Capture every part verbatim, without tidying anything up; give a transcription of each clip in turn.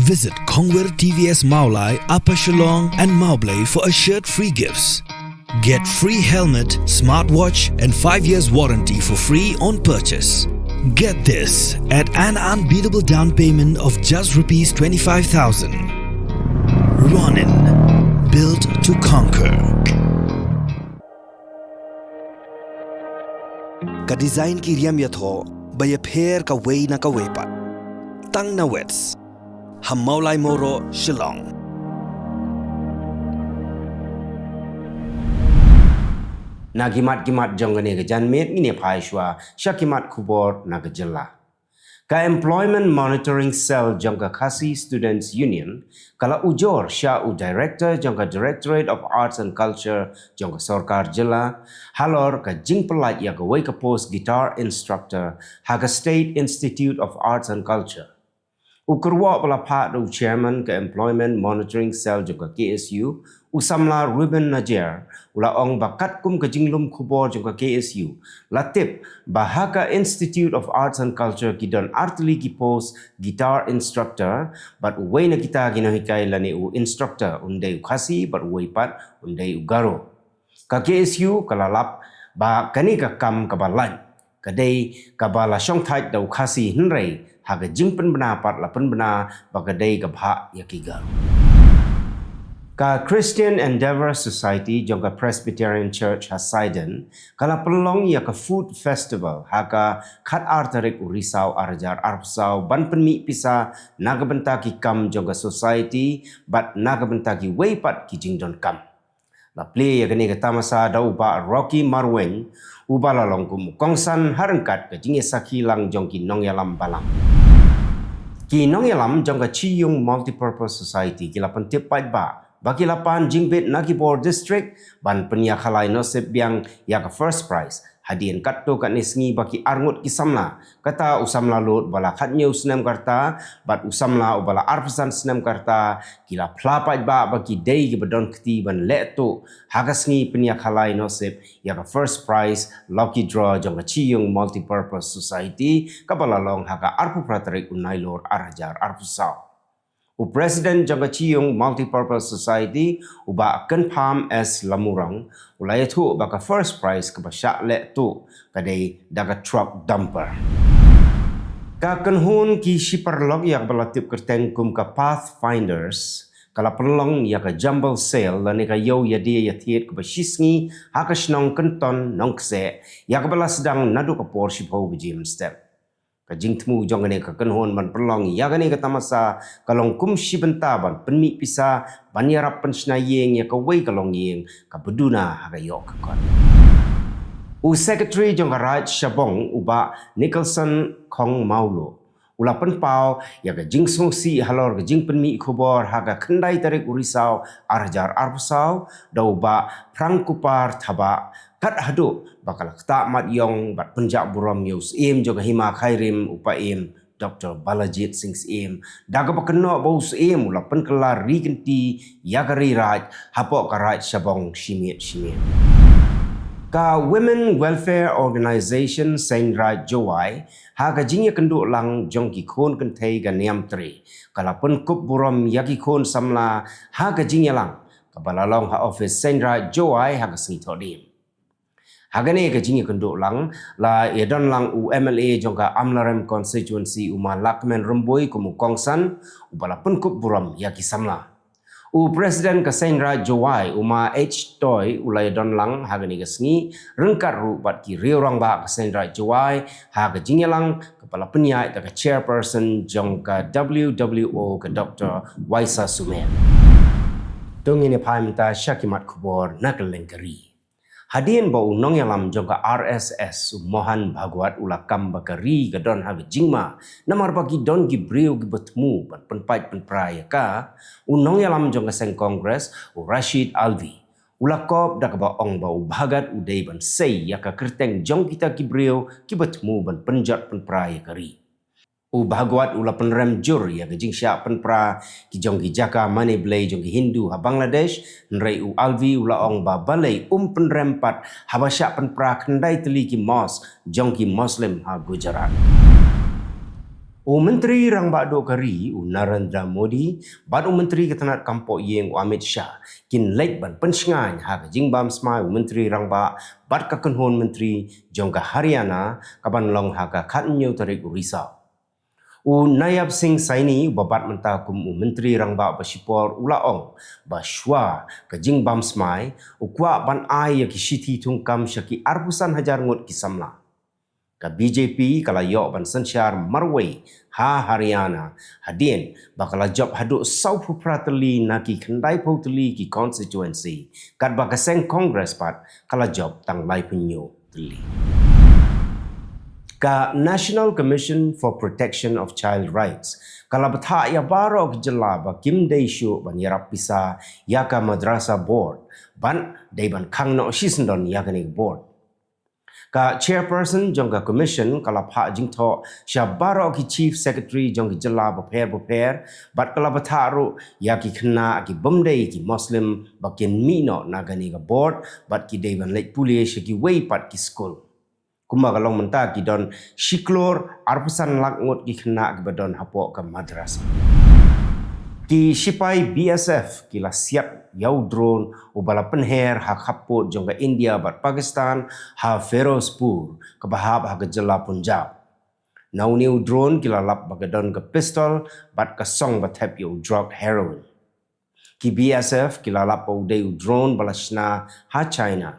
Visit Kongwir T V S Mawlai, Upper Shillong and Mawblei for assured free gifts. Get free helmet, smartwatch and five years warranty for free on purchase. Get this at an unbeatable down payment of just rupees twenty-five thousand. Ronin, built to conquer. Ka design ki riam ïathoh ba ïapher kawei na kawei pat. Tang na Wits, ha Mawlai Mawroh, Shillong. Na ki mat ki mat jong kane ka janmiet ngin ïa phai shuwa sha ki mat khubor na ka jylla. Ka Employment Monitoring Cell jong ka Khasi Students Union ka la ujor sha u Director jong ka Directorate of Arts and Culture jong ka sorkar jylla halor ka jingpyllait ïa kawei ka post guitar instructor ha ka State Institute of Arts and Culture. U kyrwoh ba la phah da u Chairman ka Employment Monitoring Cell jong ka K S U, u samla Ruben Najer, u la ong ba katkum ka jinglum khubor jong ka K S U la tip ba ha ka Institute of Arts and Culture ki don artylli ki post guitar instructor, bad uwei na kita ki nonghikai lane u instructor un dei u Khasi bad uwei pat un dei u Garo. Ka K S U ka la lap ba kane ka kam kaba lait ka dei kaba la shongthait da u Khasi, hynrei ha ka jingpynbna pat la pynbna ba ka dei ka bhah ïa ki Garo. Ka Christian Endeavour Society jong ka Presbyterian Church ha Saiden ka la pynlong ïa ka Food Festival ha ka khatar tarik u Risaw arhajar arphew saw ban pynmih pisa na ka bynta ki kam jong ka society bad na ka bynta kiwei pat ki jingdonkam. La plie ïa kane ka tamasa da u Bah Rocky Marwein, uba la long kum u kongsan ha ryngkat ka jingïasakhi lang jong ki nongïalam balang. Ki nongïalam jong ka Chiyung Multipurpose Society ki la pyntip paidbah ba ki la pan jingbit na ki bor district ban pynïakhalai nusip biang ïa ka first prize hadien katto katne sngi ba ki arngut ki samla, kata u samla lut ba la khathynñiew snem ka rta bad u samla uba la arphew san snem ka rta, ki la phla paidbah ba ki dei kiba don kti ban leh tuh ha ka sngi pynïakhalai nusip ïa ka first prize lucky draw jong ka Chiyung Multipurpose Society kaba la long ha ka arphew phra tarik u Nailur arhajar arphew saw. U President jong ka Chiyung Multipurpose Society, u Bah Kynpham S Lamurong, u la ïathuh ba ka first prize kaba shah leh tuh ka dei da ka truck dumper. Ka kynhun ki shipar lok ïa kaba la tip kyrteng kum ka Pathfinders ka la pynlong ïa ka Jumble Sale lane ka ïew ïadie ïathied kaba shisngi ha ka shnong Kynton Nongkseh, ïa kaba la sdang naduh ka por shiphew baje mynstep. Ka jingthmu jong kane ka kynhun ban pynlong ïa kane ka tamasa ka long kum shi bynta ban pynmih pisa ban ïarap pynshna ïing ïa kawei ka longïing kaba duna ha ka ïoh ka kot. U Secretary jong ka Raid Shabong, u Bah Nicholson Khongmawluh, u la pynpaw ïa ka jingsngewsih halor ka jingpynmih khubor ha ka khyndai tarik u Risaw arhajar arphew saw da u Bah Phrangkupar Thabah, kat haduh ba ka la ktah mat ïong bad pynjah burom ïa u Syiem jong ka Hima Khyrim, u Paiem Doctor Balajied Singh Syiem, da kaba kynnoh ba u Syiem u la pynkylla ri kynti ïa ka ri Raid hapoh ka Raid Shabong shimiet shimiet. Ka Women Welfare Organisation Seiñraij Jowai, ha ka jingïakynduh lang jong ki khun kynthei ka Niamtre, ka la pynkup burom ïa ki khun samla ha ka jingïalang kaba la long ha ophis Seiñraij Jowai ha ka sngi Thohdieng. Ha kane ka jingïakynduh lang la ïadon lang u M L A jong ka Amlarem Constituency, u Ma Lahkmen Rymbui, kum u kongsan uba la pynkup burom ïa ki samla. U President ka Seiñraij Jowai, u Ma H Toi, u la ïadon lang ha kane ka sngi ryngkat ruh bad ki riew rangbah ka Seiñraij Jowai ha ka jingïalang kaba la pynïaid da ka Chairperson jong ka W W O, ka Doctor Waisa Sumer. To ngin ïa phai mynta sha ki mat khubor na ka lyngkari. Hadien ba u nongïalam jong ka R S S, u Mohan Bhagwat, u la kam ba ka ri ka don ha ka jingma namar ba ki don ki briew kiba thmu ban pynpait pynpra ïa ka, u nongïalam jong ka seng Congress, u Rashid Alvi, u la kop da kaba ong ba u Bhagwat u dei ban sei ïa ka kyrteng jong kita ki briew kiba thmu ban pynjot pynpra ïa ka ri. U Bhagwat u la pynrem jur ïa ka jingshah pynpra ki jong ki jaka mane blei jong ki Hindu ha Bangladesh, hynrei u Alvi u la ong ba balei um pynrem pat haba shah pynpra khyndai tylli ki mosque jong ki Muslim ha Gujarat. U Myntri Rangbah Duh ka ri, u Narendra Modi, bad u Myntri ka tnad kam poh ïing, u Amit Shah, kin leit ban pynshngaiñ ha ka jingbam smai u Myntri Rangbah bad ka kynhun myntri jong ka Haryana, ka ban long ha ka khathynñiew tarik u Risaw. U Nayab Singh Saini, uba bat mynta kum u Myntri Rangbah ba shipor, u la ong ba shuwa ka jingbam smai, u kwah ban ai ïa ki shithi thungkam sha ki arphew san hajar ngut ki samla. Ka B J P ka la ïoh ban synshar marwei ha Haryana, hadien ba ka la jop haduh sawphew phra tylli na ki khyndaiphew tylli ki constituency, katba ka seng Congress pat ka la jop tang laiphew hynñiew tylli. Ka National Commission for Protection of Child Rights ka la bthah ïa baroh ki jylla ba kim dei shuh ban ïarap pisa ïa ka Madrasa Board, ban dei ban khang noh shisyndon ïa kane ka board. Ka chairperson jong ka commission ka la phah jingthoh sha baroh ki chief secretary jong ki jylla bapher bapher, bad ka la bthah ruh ïa ki khynnah ki bym dei ki Muslim ba kin mih noh na kane ka board, bad ki dei ban leit pule sha kiwei pat ki skul. Kumba ka long mynta, ki don shi klur arphew san lak ngut ki khynnah kiba don hapoh ka madrasa. Ki shipai B S F ki la siat ïa u drone uba la pynher ha khappud jong ka India bad Pakistan ha Firozpur, kaba hap ha ka jylla Punjab. Na une u drone ki la lap ba ka don ka pistol bad ka song ba thep ïa u drok heroin. Ki B S F ki la lap ba u dei u drone ba la shna ha China.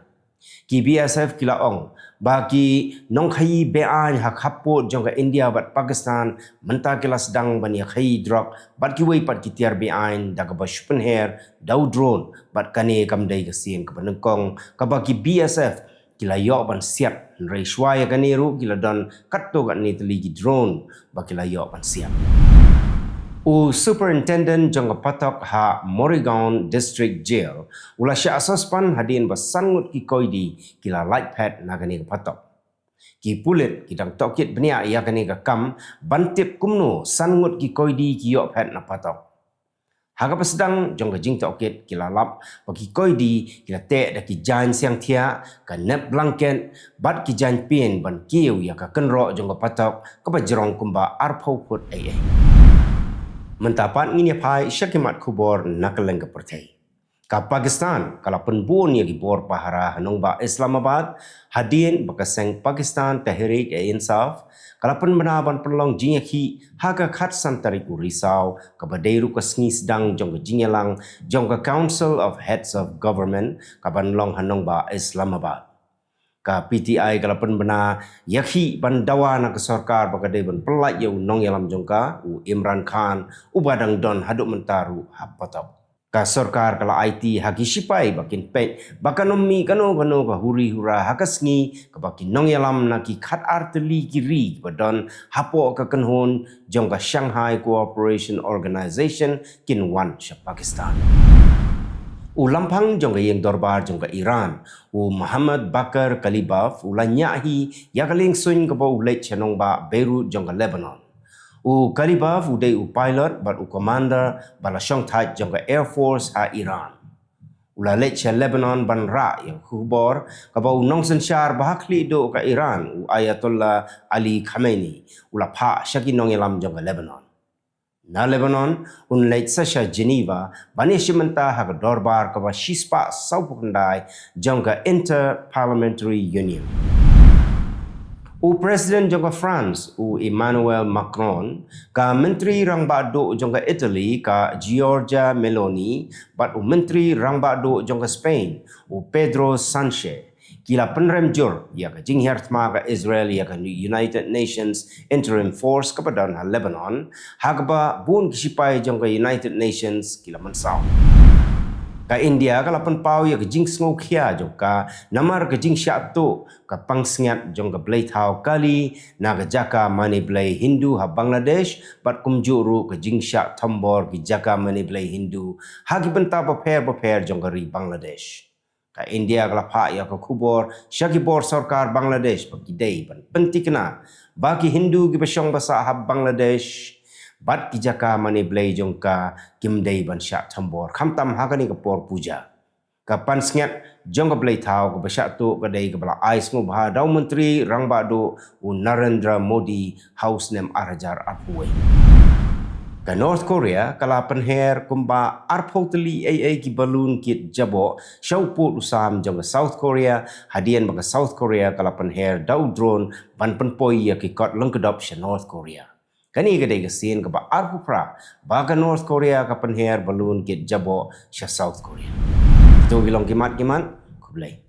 Ki B S F ki la ong ba ki nongkhaïi beaiñ ha khappud jong ka India bad Pakistan mynta ki la sdang ban ïakhaïi drok bad kiwei pat ki tiar beaiñ da kaba shu pynher da u drone, bad kane kam dei ka sien kaba nyngkong kaba ki B S F ki la ïoh ban siat, hynrei shuwa ïa kane ruh ki la don katto katne tylli ki drone ba ki la ïoh ban siat. U superintendent jong ka phatok ha Morigaon District Jail u la shah suspend hadien ba san ngut ki koidi ki la lait phet na kane ka phatok. Ki pulit ki dang tohkit bniah ïa kane ka kam ban tip kumno san ngut ki koidi ki ïoh phet na phatok. Ha kaba sdang jong ka jingtohkit ki la lap ba ki koidi ki la teh da ki jaiñ siangthiah, ka nep blanket bad ki jaiñ pin ban kiew ïa ka kynroh jong ka phatok kaba jrong kumba arphew phut eiei. Mynta pat ngin ïa phai sha ki mat khubor na kylleng ka pyrthei. Ka Pakistan ka la pynbun ïa ki bor pahara ha nongbah Islamabad, hadien ba ka seng Pakistan Tehreek-e-Insaf ka la pynbna ban pynlong jingïakhih ha ka khatsan tarik u Risaw, kaba dei ruh ka sngi sdang jong ka jingïalang jong ka Council of Heads of Government kaban long ha nongbah Islamabad. Ka P T I ka la pynbna ïakhih ban dawa na ka sorkar ba ka dei ban pyllait ïa u nongïalam jong ka, u Imran Khan, uba dang don haduh mynta ruh ha phatok. Ka sorkar ka la aiti ha ki shipai ba kin peit ba kan ym mih kano kano ka huri hura ha ka sngi kaba ki nongïalam na ki khatar tylli ki ri kiba don hapoh ka kynhun jong ka Shanghai Cooperation Organization kin wan sha Pakistan. U lamphang jong ka ïing dorbar jong ka Iran, u Muhammad Bakr Kalibaf, u la ñiah hi ïa ka liengsuiñ kaba u leit sha nongbah Beirut jong ka Lebanon. U Kalibaf u dei u pilot bad u commander ba la shongthait jong ka Air Force ha Iran. U la leit sha Lebanon ban rah ïa ka khubor kaba u nongsynshar ba ha khlieh duh ka Iran, u Ayatollah Ali Khamenei, u la phah sha ki nongïalam jong ka Lebanon. Na Lebanon un leit sa sha Geneva ban ïashim bynta ha ka dorbar kaba shispah sawphew khyndai jong ka Inter-Parliamentary Union. U President jong ka France, u Emmanuel Macron, ka Myntri Rangbah Duh jong ka Italy, ka Giorgia Meloni, bad u Myntri Rangbah Duh jong ka Spain, u Pedro Sanchez, ki la pynrem jur ïa ka jinghiar thma ka Israel ïa ka United Nations Interim Force kaba don ha Lebanon, ha kaba bun ki shipai jong ka United Nations ki la mynsaw. Ka India ka la pynpaw ïa ka jingsngewkhia jong ka namar ka jingshah tuh ka pansngiat jong ka bleithaw Kali na ka jaka mane blei Hindu ha Bangladesh, bad kumjuh ruh ka jingshah thombor ki jaka mane blei Hindu ha ki bynta bapher bapher jong ka ri Bangladesh. Ka India ka la phah ïa ka khubor sha ki bor sorkar Bangladesh ba ki dei ban pyntikna ba ki Hindu kiba shong basa ha Bangladesh bad ki jaka mane blei jong ka kim dei ban shah thombor, khamtam ha kane ka por puja. Ka pansngiat jong ka blei thaw kaba shah tuh ka dei kaba la ai sngewbha da u Myntri Rangbah Duh u Narendra Modi ha u snem ar hajar arphew wei. Ka North Korea ka la pynher kumba arphew tylli ei ei ki balloon kit jaboh sha u pud u sam jong ka South Korea, hadien ba ka South Korea ka la pynher da u drone ban pynpoi ïa ki kot lyngkdop sha North Korea. Kane ka dei ka sien kaba arphew phra ba ka North Korea ka pynher balloon kit jaboh sha South Korea. Kito ki long ki mat ki mat, khublei.